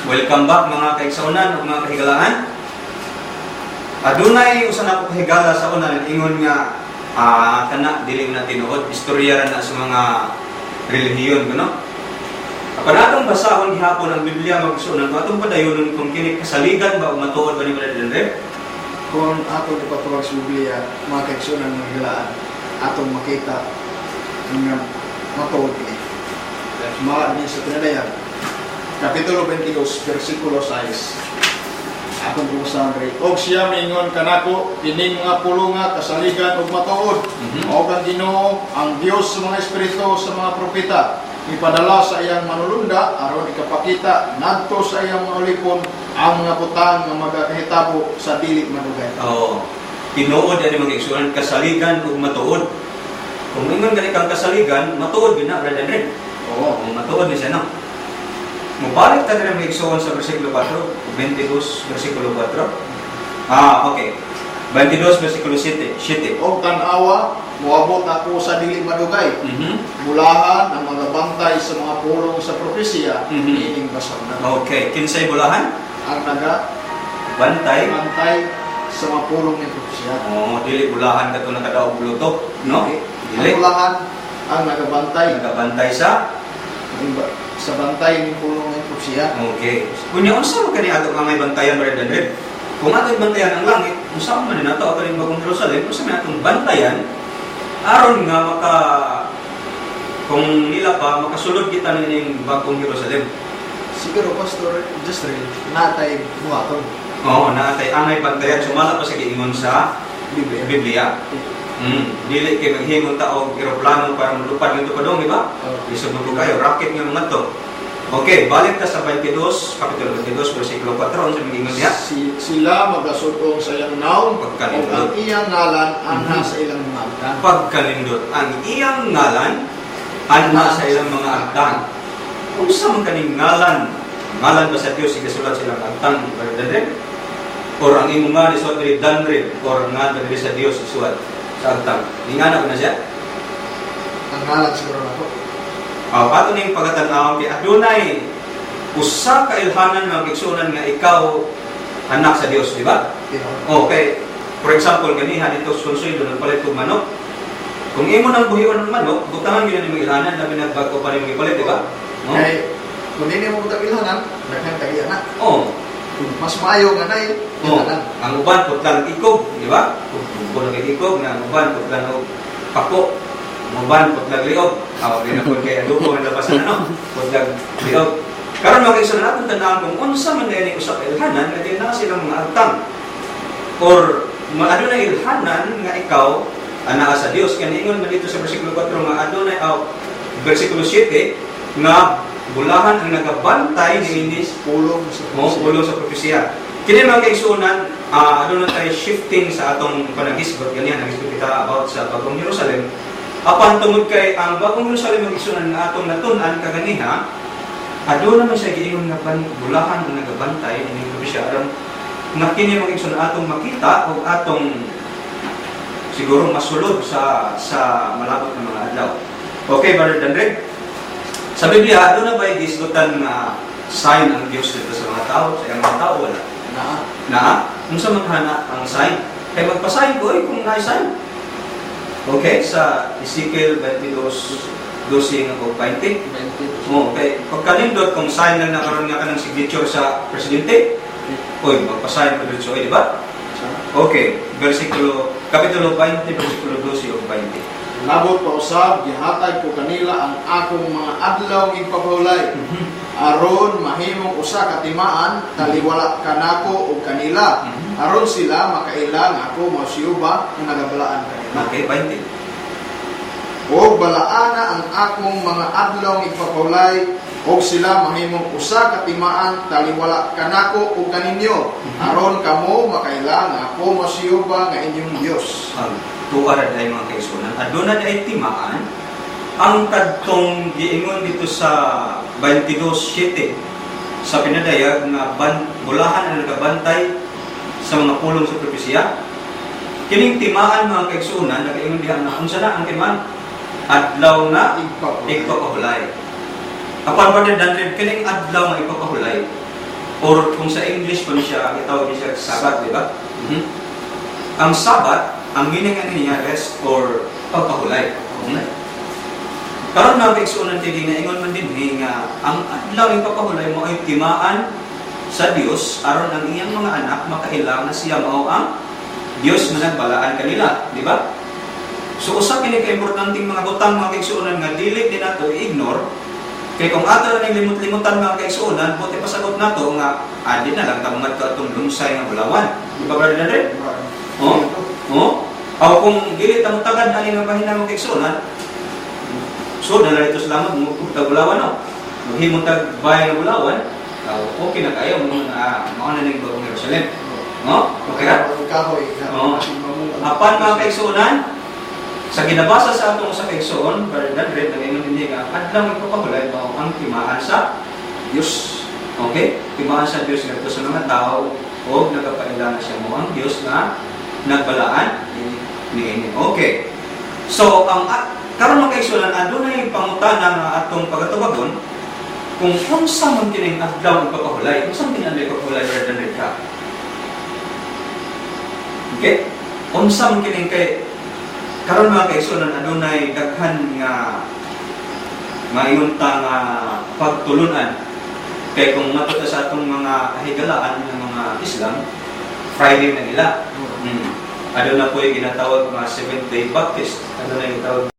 Welcome back, mga kaigsuonan ug mga kahigalaan. Adunay usa na ko kahigala sa una nag-ingon nga kana dili na tinuod, istorya ra na sa mga relihiyon kuno. Apan atong basahon gihapon ang Biblia, mga kaigsuonan, kung atong padayonon kung kini kasaligan ba o matuod ba ni Brother Denrep? Kung atong ipatuwag sa Biblia, mga kaigsuonan, mga higalaan, atong makita nga matuod kini. Mga din sa Pinadayag, Kapitulo 22, versikulo 6. Atong bukasan diri. Og siya miingon kanako, "Kining mga pulonga kasaligan ug matuod." Og ang Ginoo, ang Dios sa mga espiritu sa mga propeta, ipadala sa iyang manulunda aron ikapakita ngadto sa iyang mga ulipon ang mga butang nga magakahitabo sa dili madugay. Oo. Tinuod ani, mga kaigsuonan, kasaligan ug matuod. Kung ingon gani kang kasaligan, matuod gyud na, Brother Denrep. Oo. Kung matuod ni siya, no? Mubalik ta diri, mga igsoon, sa versikulo 4, 22 versikulo 4. Ah, okay. 22 versikulo 7. 7. Og tan-awa, moabot ako sa dili madugay. Bulahan ang mga bantay sa mga pulong sa propesiya niining basahon. Okay, kinsay bulahan? Ang naga Bantay. bantay sa mga pulong ni propesiya. Oh, dili bulahan kato nakadaog luto, no? Dili. Dili. Ang bulahan ang nagabantay Nagabantay sa sa bantay ni pulong ni propesiya. Okay. Kunya unsa man kani ato nga may bantayan, Brother Denrep? Kung atong bantayan ang langit, unsa man ni nato ato ning bagong Jerusalem, unsa man atong bantayan aron nga maka kung nila pa makasulod kita nining bagong Jerusalem? Siguro, Pastor Justin, natay buhaton. Oo, naatay angay bantayan sumala pa sa giingon sa Biblia. Biblia. Dili kay maghimo ta og eroplano para molupad ngadto padong, di ba? Oh. Lisod mo kayo, rocket nga mga to. Okay, balik ta sa 22, kapitulo 22, versikulo 4, unsa may giingon diha? Sila magasud-ong sa iyang nawong ug Pagkanindot. ang iyang ngalan anha sa ilang mga agtang. Pagkanindot, ang iyang ngalan anha sa ilang mga agtang. Unsa man kaning ngalan? Ngalan ba sa Dios igasulat sa ilang agtang, Brother Danrep? Or ang imong ngalan isulat diri Danrep or ngalan ba diri sa Dios isulat sa agtang? Ingana ko na siya? Ang ngalan siguro nako. Ato ning pagatan-awon kay adunay usa ka ilhanan, mga igsuonan, nga ikaw anak sa Dios, di ba? Tinuod. Okay. For example, ganiha dito sa Consuelo nagpalit kog manok. Kung imo nang buhion ang manok, butangan gyud nimo ilhanan, labi na bago pa nimo gipalit, di ba? No? Kay kung dili mo butang ilhanan, daghan kay anak. Mas maayo nga nay ilhanan. Ang uban putlan ikog, di ba? Kung kay ikog na ang uban putlan og pako. Ang uban putlan liog. Aw, di na pud kay adobo nga labasan ano, putlan liog. Karon, mga igsoon, natin tan-awon kung unsa man ni usa ka ilhanan nga di na silang mga agtang. Or adunay ilhanan nga ikaw anaa sa Dios, kay niingon man dito sa versikulo 4 nga adunay, aw, versikulo 7 nga bulahan ang nagabantay niini Pulong sa mo pulong sa propesiya. Kini, mga kaigsuonan, aduna tay shifting sa atong panagisgot. Ganihan nagisgot kita about sa bagong Jerusalem. Apan tungod kay ang bagong Jerusalem, mga kaigsuonan, nga atong natun-an kaganiha, aduna man siya giingon nga bulahan ang nagabantay ining propesiya aron nga kini, mga kaigsuonan, atong makita ug atong siguro masulod sa malabot ng mga adlaw. Okay, Brother Dandre? Sa Biblia, aduna ba gisgutan nga sign ang Dios dito sa mga tao? Sa iyang mga tao, wala? Naa. Naa? Unsa man hana ang sign? Kay magpa-sign ko eh, kung naay sign. Okay, sa Ezekiel 22, 12 nga 20. 20. Oh, kay pagkanindot kung sign lang na karon nga kanang signature sa presidente, oy, magpa-sign ko dito, di ba? Okay, versikulo kapitulo 20 versikulo 12 ug 20. Labot pa usab gihatag ko kanila ang akong mga adlaw igpapahulay aron mahimong usa ka timaan taliwala kanako ug kanila, aron sila makaila nga ako mao si Jehova nga nagabalaan kanila. Okay, 20. Og balaana ang akong mga adlaw igpapahulay og sila mahimong usa ka timaan taliwala kanako ug kaninyo, aron kamo makaila nga ako mao si Jehova nga inyong Dios. Ang tuwa ra dahil, mga kaigsuonan. Aduna ay timaan ang kadtong giingon dito sa 22:7 sa Pinadayag nga bulahan ang nagabantay sa mga pulong sa propesiya. Kining timaan, mga kaigsuonan, nagaingon diha nga unsa na ang timaan? Adlaw nga Igpapahulay. Igpapahulay. Apan, Brother Dandre, kining adlaw nga igpapahulay. Or kung sa English pa siya, itawag niya siya Sabbath, di ba? Ang Sabbath, ang meaning ani niya, rest or pagpahulay. Karon, mga kaigsuonan, kay ginaingon man din nga ang adlaw ipapahulay mo ay timaan sa Dios aron ang iyang mga anak makaila nga siya mao ang Dios nga nagbalaan kanila, di ba? So usa kini ka importanteng mga butang, mga kaigsuonan, nga dili din nato i-ignore, kay kung ato na ning limot-limutan, mga kaigsuonan, buti pasabot nato nga adi na lang ta mangadto atong lungsay nga Bulawan. Di ba, Brother Andre? Oh? Oh? O kung dili ta motagad ani nga bahina, mga kaigsuonan, so na dito sa lamot mo tag Bulawan, no. Maghimo tag bahay nga Bulawan, okay na kayo mo nga mao na ning Bagong Jerusalem. No? Okay ra? Kahoy. Oo. Apan, mga kaigsuonan, sa ginabasa sa atong sa kaigsuon, Brother Dandre, nag-ingon din nga adlaw ipapahulay mao ang timaan sa Dios. Okay? Timaan sa Dios ngadto sa mga tao o nagapaila na siya mo ang Dios nga nagbalaan niini. Okay. So, ang karon, mga kaigsuonan, adunay pangutana nga atong pagatubagon kung unsa man kining adlaw ipapahulay. Unsa man kini adlaw ipapahulay, Brother Dandre ka? Okay? Unsa man kining, kay karon, mga kaigsuonan, adunay daghan nga maingon ta nga pagtulunan, kay kung matuto sa atong mga kahigalaan ng mga Islam, Friday na nila. Aduna po yung ginatawag mga Seventh Day Baptist. Aduna yung ginatawag